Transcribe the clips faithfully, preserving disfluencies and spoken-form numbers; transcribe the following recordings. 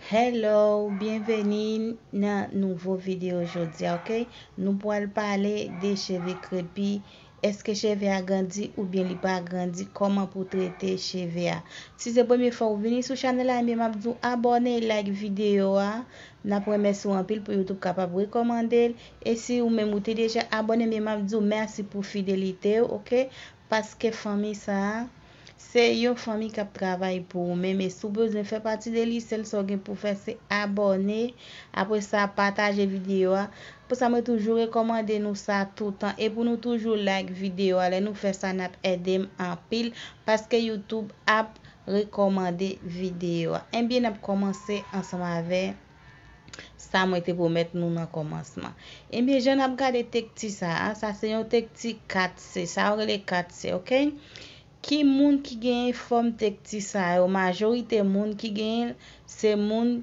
Hello, byenveni nan nouvo videyo jodi a, ok? Nou pral pale de cheve krepi. Èske cheve a grandi oubyen li pa grandi? Kòman pou trete cheve a? Si se premye fwa ou vini sou chanèl la, ebyen m ap di w abòne, like videyo a. N ap remèsye w anpil pou YouTube kapab rekòmande l. E si ou menm ou te deja abòne, ebyen m ap di w mèsi pou fidelite w, ok? Paske fanmi sa a, se yon fanmi k ap travay pou ou menm. E si w bezwen fè pati de li, sèl sa w gen pou fè se abòne. Apre sa, pataje videyo a. Pou sa, mwen toujou rekòmande nou sa toutan. E pou nou toujou like videyo a. Lè nou fè sa, n ap ede m anpil. Paske YouTube ap rekòmande videyo a. Ebyen, n ap kòmanse ansanm avè sa mwen te pwomèt nou nan kòmansman. Ebyen, jan n ap gade tekti sa a, sa se yon tekti kat se. Sa yo rele kat se, ok? Ki moun ki genyen fòm tekti sa yo? Majorite moun ki genyen l, se moun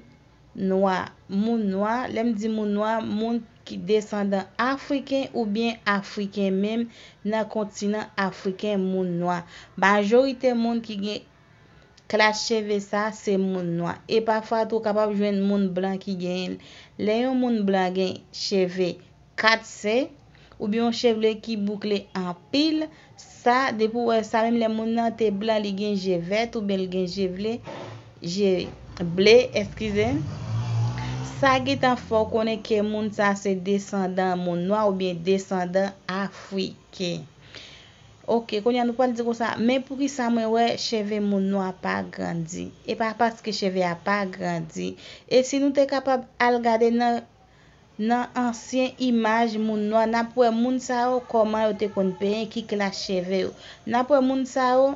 nwa. Moun nwa, lè m di moun nwa, moun ki desandan afriken oubyen afriken menm nan kontinan afriken, moun nwa. Majorite moun ki gen klas cheve sa, se moun nwa. E pafwa tou, w kapab jwenn moun blan ki genyen l. Lè yon moun blan gen cheve kat se, oubyen yon cheve ki boukle anpil, sa, depi w wè sa, menm lè moun nan te blan, li gen je vèt oubyen li gen je vle, je ble, eskize. Sa gentan fè w konnen ke moun sa se desandan moun nwa oubyen desandan afriken. Ok, kounye a nou pral di konsa, men poukisa mwen wè cheve moun nwa pa grandi? E pa paske cheve a pa grandi. E si nou te kapab al gade nan, nan ansyen imaj moun nwa, n ap wè moun sa yo, kòman yo te konn penyen, ki klas cheve yo. N ap wè moun sa yo,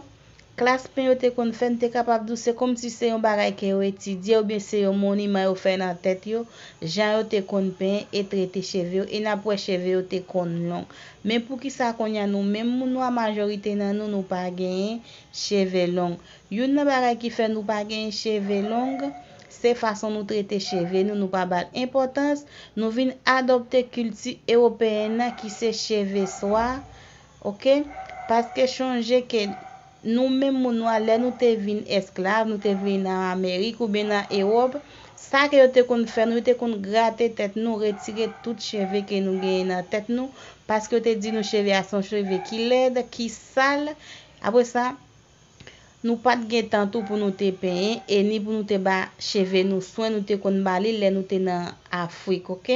klas pen yo te konn fè, n te kapab di w se kòmsi se yon bagay ke yo etidye, oubyen se yon moniman yo fè nan tèt yo, jan yo te konn penyen e trete cheve yo, e n ap wè cheve yo te konn long. Men poukisa kounye a nou menm moun nwa majorite nan nou, nou pa genyen cheve long? Youn nan bagay ki fè nou pa genyen cheve long, se fason nou trete cheve nou, nou pa ba l enpòtans, nou vin adopte kilti ewopeyèn nan ki se cheve swa, ok? Paske chonje ke nou menm moun nwa, lè nou te vin esklav, nou te vin nan Amerik oubyen nan Ewòp, sa ke yo te konn fè nou, yo te konn grate tèt nou, retire tout cheve ke nou genyen nan tèt nou, paske yo te di nou cheve a se yon cheve ki lèd, ki sal. Apre sa, nou pa t gen tan tou pou nou te penyen, e ni pou nou te ba cheve nou swen, nou te konn ba li lè nou te nan Afrik, ok?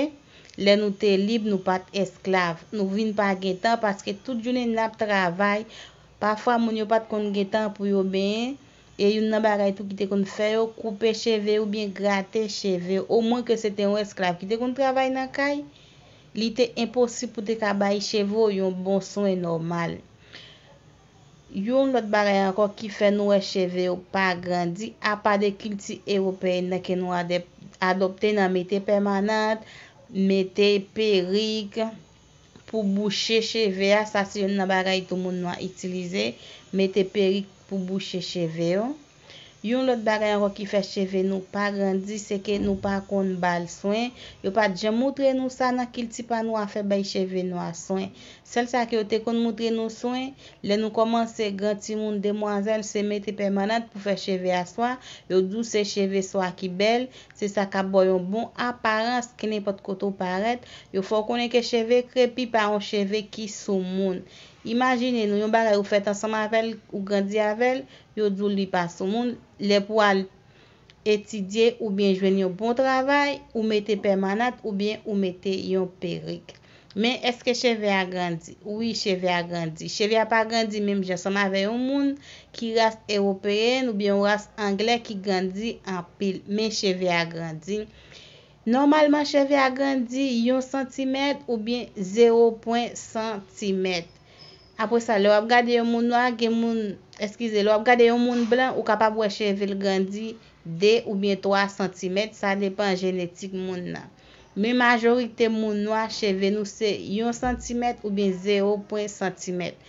Lè nou te lib, nou pa t esklav. Nou vin pa gen tan paske tout jounen n ap travay. Pafwa, moun yo pa t konn gen tan pou yo benyen. E youn nan bagay tou ki te konn fè yo koupe cheve oubyen grate cheve. Omwen ke se te yon esklav ki te konn travay nan kay, li te enposib pou te ka bay cheve w yon bon swen nòmal. Yon lòt bagay ankò ki fè nou wè cheve yo pa grandi, apa de kilti ewopeyèn nan ke nou adèp-, adopte nan mete pèmanant, mete perik, pou bouche cheve a, sa se youn nan bagay tou moun nwa itilize, mete perik pou bouche cheve yo. Yon lòt bagay ankò ki fè cheve nou pa grandi, se ke nou pa konn ba l swen. Yo pa t janm moutre nou sa nan kilti pa nou, afè bay cheve nwa swen. Sèl sa ke yo te konn moutre nou swen, lè nou kòmanse gran timoun, demwazèl, se mete pèmanant pou fè cheve a swa. Yo di w se cheve swa ki bèl, se sa k ap ba w yon bon aparans, kenenpòt kote w parèt. Yo fè w konnen ke cheve krepi pa yon cheve ki soumoun. Imajine nou, yon bagay ou fèt ansanm avè l, ou grandi avè l, yo di w li pa soumoun. Lè pou w al etidye oubyen jwenn yon bon travay, ou mete pèmanant oubyen ou mete yon perik. Men èske cheve a grandi? Wi, cheve a grandi. Cheve a pa grandi menm jan ansanm avè yon moun ki ras ewopeyèn oubyen yon ras anglè ki grandi anpil. Men cheve a grandi. Nòmalman, cheve a grandi yon santimèt oubyen zewo pwen santimèt. Apre sa, lè w ap gade yon moun nwa, gen moun, eskize, lè w ap gade yon moun blan, ou kapab wè cheve l grandi de oubyen twa santimèt, sa depan jenetik moun nan. Men majorite moun nwa, cheve nou se yon santimèt oubyen zewo pwen santimèt.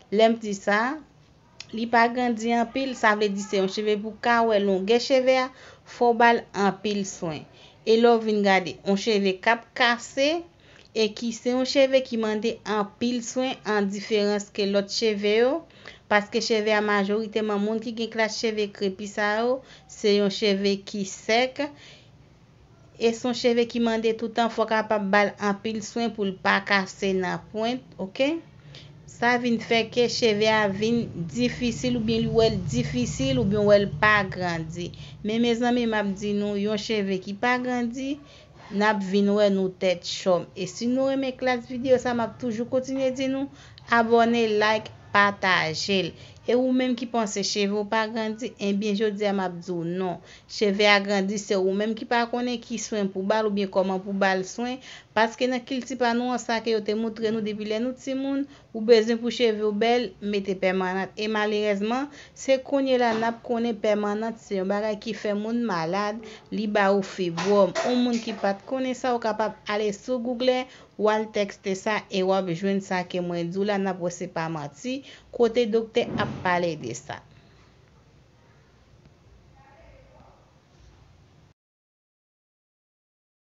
Lè m di sa, li pa grandi anpil, sa vle di se yon cheve pou w ka wè longè cheve a, fò w ba l anpil swen. E lè w vin gade, yon cheve k ap kase, e ki se yon cheve ki mande anpil swen an diferans ke lòt cheve yo, paske cheve a majoriteman moun ki gen klas cheve krepi sa yo, se yon cheve ki sèk, E se yon cheve ki mande toutan fò w kapab ba l anpil swen pou l pa kase nan pwent, oke? Sa vin fè ke cheve a vin difisil oubyen li wè l difisil oubyen wè l pa grandi. Men mezanmi, m ap di nou, yon cheve ki pa grandi, n ap vin wè nou tèt chòm. E si nou renmen klas videyo sa, m ap toujou kontinye di nou, abòne, like, pataje l. E ou menm ki panse cheve w pa grandi, ebyen jodi a m ap di w non. Cheve a grandi, se ou menm ki pa konnen ki swen pou ba l oubyen kòman pou ba l swen, paske nan kilti pa nou an, sa ke yo te moutre nou depi lè nou timoun, ou bezwen pou cheve w bèl, mete pèmanant. E malerèzman, se kounye la n ap konnen pèmanant se yon bagay ki fè moun malad, li ba ou fibwòm. Yon moun ki pa t konnen sa, ou kapab ale sou Google, w al tèkste sa e w ap jwenn sa ke mwen di w la, n ap wè se pa manti, kote doktè ap pale de sa.